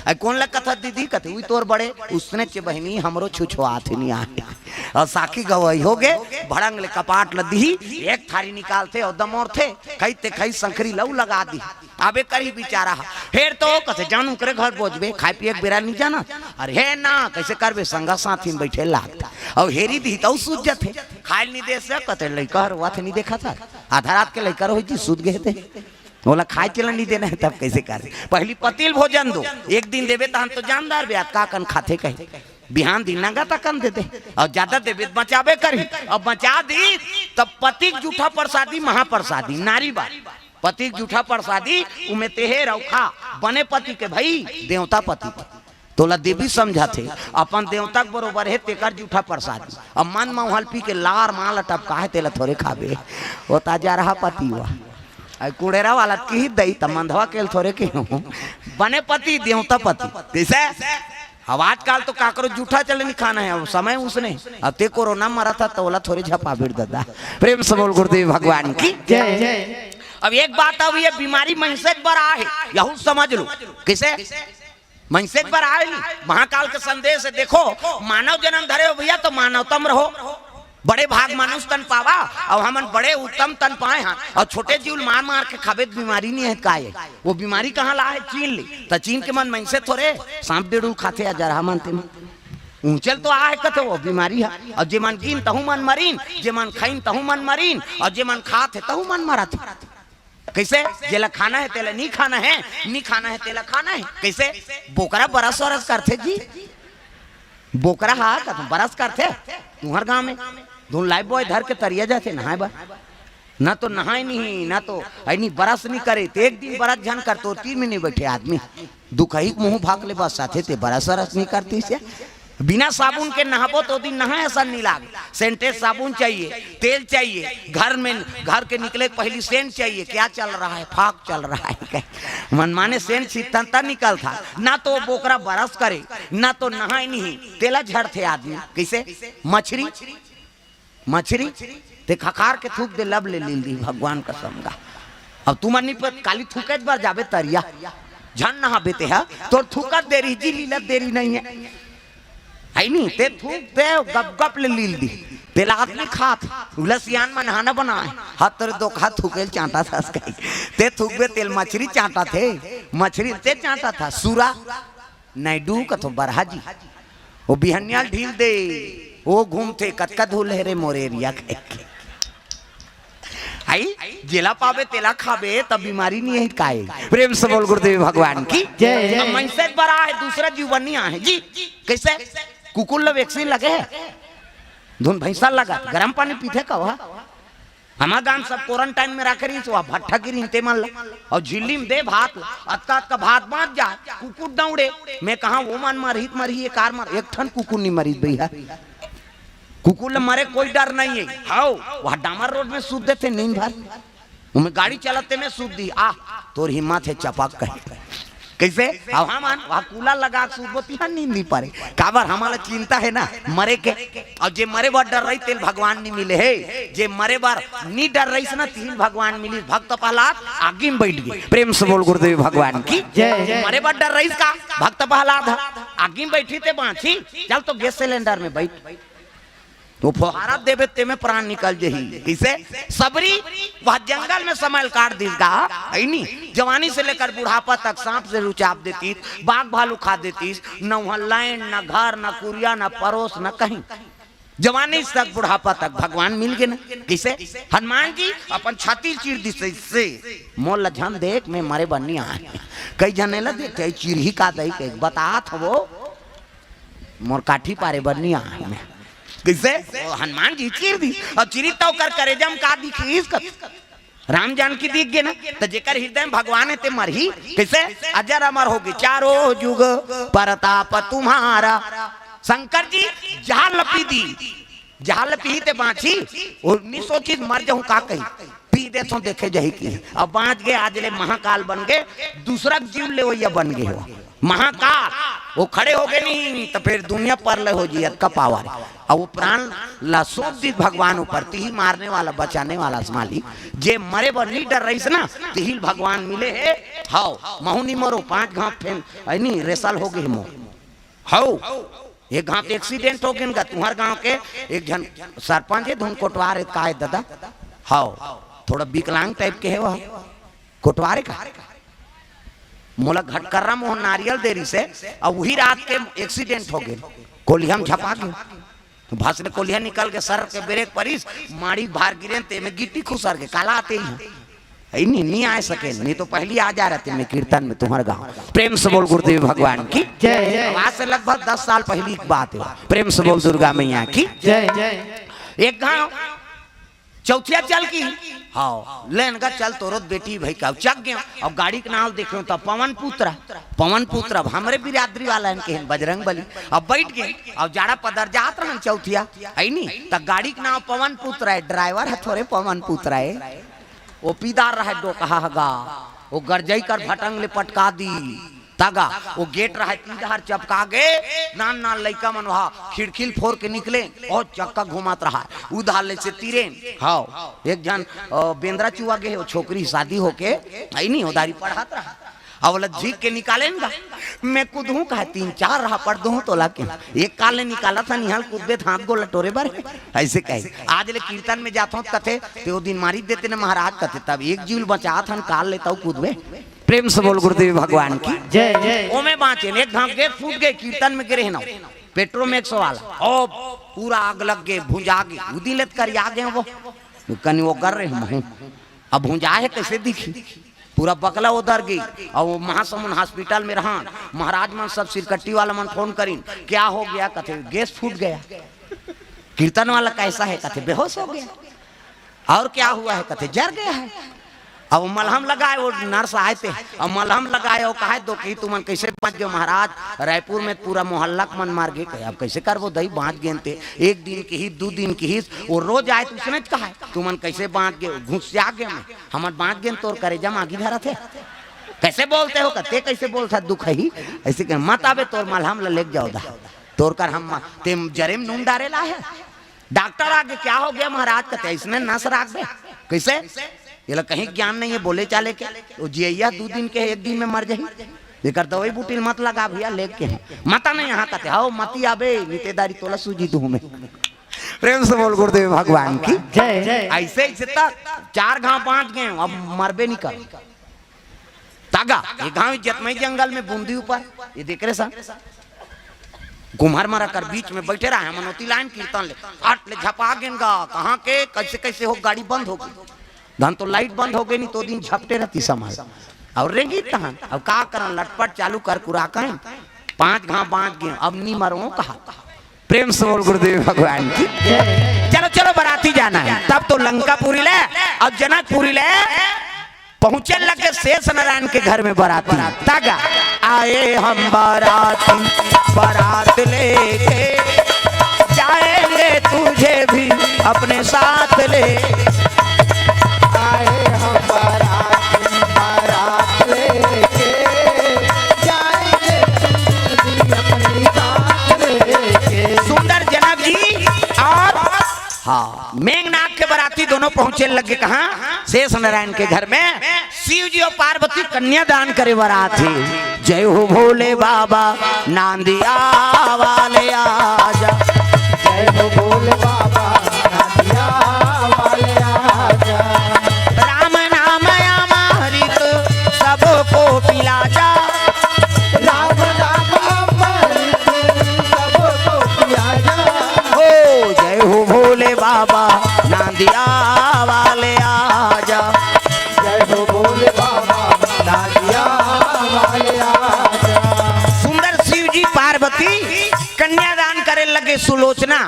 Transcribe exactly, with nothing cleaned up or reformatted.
अइ कोन ल कथस दीदी? कथे, "उई तोर बड़े।" उसने चे बहिनी हमरो छुछुआत ही नहीं आहे। अउ साखी गवई होगे, भड़ंग ले कपाट ल दिही, एक थारी निकालथे अउ दमोरथे, खइते खई संकरी लऊ लगा दिही। अबे करही बिचारा ह। फेर तो कथे, "जान उकरे घर बोजबे, खाए पिए के बेरा नहीं जाना।" अरे हे ना, कइसे करबे? संगा साथी में बइठे लागथे। अउ हेरी दिही त अउ सूत जथे। खाए ल नहीं दे से, कथे, "लइका हर रोवत हे, नहीं देखत हस? आधा रात के लइका रोही जी, सूत गे हे ते।" ओला खाए चलन नहीं देना है, तब कइसे करे? पहिली पति ल भोजन दो, एक दिन देबे तहन तो जानदार बे, अतका कन खाथे कहे। बिहान दिन नंगा तकन दे दे, अउ जादा देबे त बचाबे करही, अउ बचा दी तब पति के जूठा परसादी, महापरसादी, नारी बारी। पति के जूठा परसादी, उमे तेहे रउखा, बने पति के भई, देवता पति के। तोला देवी समझाथे, अपन देवता के बरोबर हे, तेकर जूठा परसादी। अब मन म उहल पी के लार माल टपका हे, तेला थोरे खाबे। ओ ताजा रहा पति हुआ। अइ कुड़ेरा वाला की दई त मंधवा केल थोरे के हो। बने पति, देवता पति। कइसे? अब आजकल तो काकरो जूठा चले नहीं खाना है, अब समय उसने। अब ते कोरोना मरा था, तोला थोरे झपा बिड़ ददा। प्रेम से बोल गुरुदेव भगवान की। जय। अब एक बात, अब ये बीमारी मनसे के बर आहे, यहू समझ लो। कइसे? मनसे के बर आहे नहीं, महाकाल के संदेश हे। देखो, मानव जन्म धरे हो भइया, तो मानवतम रहो। बड़े भाग मानुष तन पावा, अउ हमन बड़े उत्तम तन पाए हन, अउ छोटे जीव ल मार मार के खाबे त बीमारी नहीं हे त का हे? वो बीमारी कहाँ ला हे? चीन ले। त चीन के मन मनसे थोरे, सांप डेड़ू खाथे, अजरहा मन ते मन। ऊंचल तो आहे कथे वो बीमारी ह। अउ जे मन गिन तहू मन मरिन, जे मन खइन तहू मन मरिन, अउ जे मन खात हे तहू मन मरत हे। कइसे? जेला खाना हे तेला नहीं खाना हे, नहीं खाना हे तेला खाना हे। कइसे? बोकरा बरस वरस करथे जी। बोकरा हा कथों बरस करथे। तुंहर गांव में धुन लाइफ बॉय धर के तरिया जाथे नहाए बर। ना तो नहाए नहीं, ना तो अइ नहीं बरस नहीं करे। ते एक दिन बरस झन कर, तो तीन में नहीं बइठे आदमी। दुखही मुंह भाग ले बस साथे ते बरस वरस नहीं करती से। बिना साबुन के नहाबो तो दिन नहाए असन नहीं लाग। सेंटेड साबुन चाहिए, तेल चाहिए, घर में, घर के निकले के पहिली सेंट चाहिए। क्या चल रहा है? फाग चल रहा है। मनमाने सेंट छितन त निकलथा। ना तो बोकरा बरस करे, ना तो नहाए नहीं, तेला झड़थे आदमी। कइसे? मछरी, मछरी, ते खखार के थूक दे, लब ले लील दी भगवान कसम गा। अब तुमन नहीं पत काली थूके बर जाबे तरिया, झन नहाबे ते हा, तोर थूकत देरी जी, लीलत देरी नहीं है। है नहीं, ते थूक दे, गप गप ले लील दी। तेला आदमी खात, उला सियान मन नहाना बनाए। हाथ तेरे दो हाथ थूके ल चांटा था कही। ते थूकबे तेल मछरी चांटा थे, मछरी ते चांटा था, सूरा, नायडू कथों बरहा जी। वो बिहनिया ल ढील दे, वो घूमथे, "कतका धूल हे रे मोर एरिया" कहिके। आई, जेला पाबे तेला खाबे, तब बीमारी नहीं है काय। प्रेम से बोल गुरुदेव भगवान की। जय। अब मनसे बर आहे, दूसरा जीवन नहीं आहे जी। कइसे? कुकुर ल वैक्सीन लगे हे, धुन भैंसा लगा, गरम पानी पीथे का वह? हमार गांव सब क्वारंटाइन में रखे रहिस, वह भट्ठा गिरिन ते मन ला, अउ झिल्ली में दे भात ला, अतका अतका भात बांच जा, कुकुर दौड़े। मैं कहा, "वो मन मरही त मरही, ये कार मर, एक ठन कुकुर नहीं मरिस भइया।" कुकुर ले मरे कोई डर नहीं है। हाओ, वह डामर रोड में सूत देथे नींद भर, उमे गाड़ी चलते में सूत दी। आ, तोर हिम्मत हे चपक कही। कइसे? अब हमन वहाँ कूलर लगा के सूतबो, तिहां नींद नहीं परे। काबर? हमन ला चिंता हे ना मरे के। अउ जे मरे बर डर रही, तेल भगवान नहीं मिले हे। जे मरे बर नहीं डर रही से ना, तिहिन भगवान मिली। भक्त प्रहलाद आगी में बैठ गे। प्रेम से बोल गुरुदेव भगवान की। जय। मरे बर डर रही का? भक्त प्रहलाद ह। आगी में बैठी ते बांची, चल तो गैस सिलेंडर में बैठ। तो फुहारा देबे, तेमे प्राण निकल जही। कइसे? सबरी वह जंगल में समय काट दिस गा, है नी? जवानी से लेकर बुढ़ापा तक सांप से रुचाप देतीस, बाघ भालू खा देतीस, न वहाँ लैंड, न घर, न कुरिया, न परोस, न कहीं। जवानी से तक बुढ़ापा तक भगवान मिल गे ना। कइसे? हनुमान जी अपन छाती चीर दिस, इससे मोर ला झन देख, मैं मरे बर नहीं आए। कई झने ला देख, "चीरही का दई के बतात हवो।" मोर काठी पारे बर नहीं आए मैं। कइसे? ओ हनुमान जी चीर दी। अउ चीरी त ओकर करेजा म का दिखिस? राम जानकी दिख गे ना, त जेकर हृदय में भगवान हे ते मरही। कइसे? अजर अमर होगे चारों जुग परताप तुम्हारा। शंकर जी जहर ल पी दी, जहर ल पीही ते बांची, ओ नी सोचिस मर जाहूं का कही। पी देथों, देखे जाही कि अब बांच गे, आज ले महाकाल बन गे, दूसरा जीव लेवइया बन गे हो। महाकाल, वो खड़े हो गए नहीं तो फिर दुनिया परलय हो जी, अतका पावर हे। अउ वो प्राण ला सौंप दिस भगवान ऊपर, तिही मारने वाला, बचाने वाला अस मालिक। जे मरे बर नहीं डर रहिस ना, तिही ल भगवान मिले हे। हव, महू नहीं मरों, पांच घांव फेन, अइ नहीं, रेसल हो गए हे मोर। हव, एक घांव तो accident हो गए गा, तुम्हर गांव के एक झन सरपंच हे, धुन कोटवार हे, का हे दादा? हव, थोड़ा विकलांग type के हे वो। कोटवारे का? मोला घटकर्रा मोहन नारियल दे रिहिस हे, अउ उही रात के accident हो गए, कोलिहा म झपा गए। भस ले कोलिहा निकल के सर के ब्रेक परिस, माड़ी भार गिरेन, तेमे गिट्टी खुसर के काला आते ही। अइ नहीं, नहीं आ सके, नहीं तो पहली आ जा रहते मैं कीर्तन में तुम्हर गांव। प्रेम से बोल गुरुदेव भगवान की जय। आज से लगभग दस साल पहली की बात हे, प्रेम से बोल दुर्गा मैया की जय। एक घांव चौथिया चल की, हव, लेन गा चल तोरो बेटी भाई का चक गए। अउ गाड़ी के नाव देखे त पवन पुत्र, पवन पुत्र, अब हमरे बिरादरी वाला हे, कहेन बजरंग बली। अब बैठ गए, अउ जाड़ा पदर जात रहन चौथिया, अइ नहीं, त गाड़ी के नाव पवन पुत्र हे, driver हे थोरे पवन पुत्र हे, वो पीदार रहे डोकहा हगा, वो गरजई कर भटंग ले पटका दी। तगा, वो गेट रहे, तीन डहर चपका गे, नान नान लइका मन वहा खिड़की ल फोर के निकले, अउ चक्का घुमात रहा, उधार ले से तीरेन। हव, एक झन, अ, बेंदरा चुआ गे हे, वो छोकरी शादी होके, अइ नहीं, उधारी पढ़ात रहा। अब ओला झीक के निकालेन गा, मैं कूदहूं कहे, तीन चार रहा पड़ दूहूं तोला के। एक काल ले निकालत हन, इहां ल कूदबे त हाथ गोड़ ल टोरे बर। अइसे कहे, आज ले कीर्तन में जात हों त कथे, ते वो दिन मारी देते न महाराज कथे, तब एक जीव ल बचात हन, काल ले तउ कूदबे। प्रेम से बोल गुरुदेव भगवान की जय। ओमे बांचेन, एक घांव gas फूट गए, कीर्तन में गे रहेन, Petromax वाला, ओ पूरा आग लग गए, भुंजा गए, उदी ले त करिया गए वो, कनी वो कर रहे महू, अब भुंजा हे कइसे दिखी, पूरा बकला उदर गई। अउ वो महासमुंद hospital में रहन, महाराज मन सब सिरकट्टी वाला मन फोन करिन, क्या हो गया? कथे gas फूट गया। कीर्तन वाला कैसा है? कथे बेहोश हो गया। और क्या हुआ है? कथे जर गया है। अब वो मलहम लगाए, वो nurse आए थे, अब मलहम लगाए, वो कहे दो कि तुमन कैसे बांच गए महाराज, रायपुर में पूरा मोहल्ला के मन मर गए। कहे, अब कैसे करबो दई, बांच गेन ते, एक दिन किहिस, दू दिन किहिस, वो रोज आए त उसने कहा, तुमन कैसे बांच गए, घुसिया गए मैं, हमन बांच गेन, तोर करेजा म आगी धरत हे, कैसे बोलते हो? कथे कैसे बोलत हे, दुख ही, अइसे कहे, मत आबे, तोर मलहम ल लेके जाओ दा, तोर कर हम, ते जरे म नून डारे ला हे। डॉक्टर आगे, क्या हो गया महाराज? कथे, इसने नस राख दे। कैसे? ये ला कहीं ज्ञान नहीं है, बोले चाले के। वो जियैया दू दिन के, एक दिन में मर जाही। एकर दवाई बूटी ल मत लगा भैया, लेके हैं। मता नहीं यहाँ कथे, हव, मती आबे, नितेदारी तोला सूजी दूँ मैं। प्रेम से बोल गुरुदेव भगवान की जय। ऐसे, ऐसे तक चार घांव बांच गए, अब मरबे नहीं कर। तागा, ये घांव जतमई जंगल में बूंदी ऊपर, ये देख रहे सा, कुम्हर मरा कर बीच में बैठे रहा है, मनोती लाइन कीर्तन ले, फट ले झपा गेन गा, कहाँ के, कैसे कैसे हो, गाड़ी बंद हो गई। धन तो लाइट बंद हो गई, नहीं तो दिन झपटे रहती समाज। और रेंगी तहन, अब का करन, लटपट चालू कर कुरा कहन, पांच घांव बांच गए, अब नी मरो कहा। प्रेम से बोल गुरुदेव भगवान की। चलो, चलो, बराती जाना है। तब तो लंकापुरी ले और जनकपुरी ले पहुंचे लगे शेष नारायण के घर में बराती। तागा, आए हम बाराती, बारात लेके जाएंगे तुझे भी अपने साथ ले। आए हम बाराती, बारात लेके जाएंगे तुझे भी अपने साथ लेके। सुंदर जनक जी और हाँ, मेघनाथ के बराती दोनों पहुंचे लगे कहाँ? शेष नारायण के घर में। शिव जी और पार्वती कन्या दान करे बराती। जय हो भोले बाबा नांदिया वाले आजा। जय हो भोले बाबा नांदिया वाले आजा। राम नाम अमृत सबको पिला जा। राम नाम अमृत सबको पिला जा। हो जय हो भोले बाबा नांदिया वाले आजा। जय हो भोले बाबा नांदिया वाले आजा। सुंदर शिव जी पार्वती कन्यादान करे लगे सुलोचना।